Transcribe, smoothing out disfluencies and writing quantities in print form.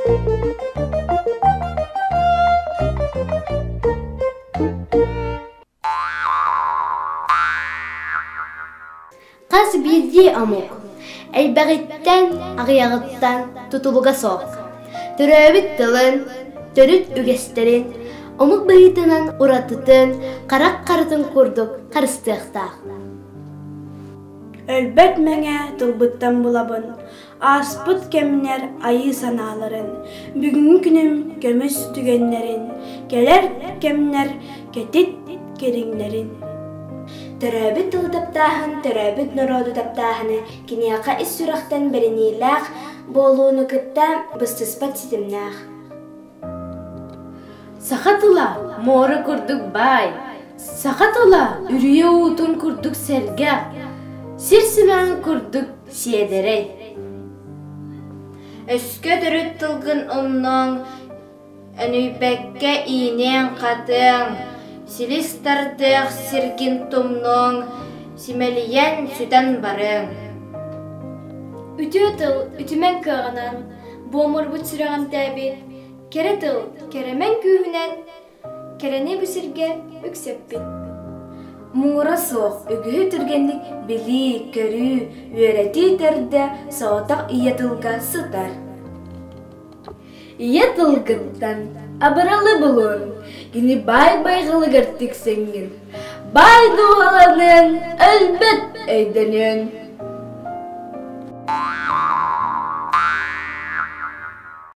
Хас биирдии омук элбэҕиттэн, аҕыйаҕыттан тутулуга суох. Төрөөбүт тылын, төрүт үгэстэрин, омук быһыытынан уратытын харах харытын курдук харыстыахтаах. Өлбөт мэҥэ тылбыттан булабын, ааспыт кэмнэр айыы санааларын, бүгүҥҥү күнүм көмүс түгэннэрин, кэлэр кэмнэр кэтит кэриҥнэрин. Төрөөбүт тылы таптааһын төрөөбүт норуоту таптааһыны киниэхэ ис сүрэхтэн бэриниилээх буолууну кытта быстыспат ситимнээх. Саха тыла муора курдук баай, саха тыла үрүйэ уутун курдук сэргэх, сир симэҕин курдук сиэдэрэй. Өскө төрүт тылгын умнуоҥ, өнүйбэккэ ииниэҥ-хатыаҥ, силис тардыах сиргин тумнуоҥ, симэлийэн сүтэн барыаҥ. Үтүө тыл үтүмэн кыаҕынан, буомурбут сүрэҕим тээбит, кэрэ тыл кэрэмэн күүһүнэн Кэрэни бу сиргэ үксэппит. Муҥура суох үгүһү түргэнник билии, көрүү, үөрэтии төрдө соҕотох ийэ тылга сытар. Ийэ тылгыттан абыралы булун, кини баай байҕалыгар тиксэҥҥин, баай дууһаланыан, өлбөт өйдөнүөн.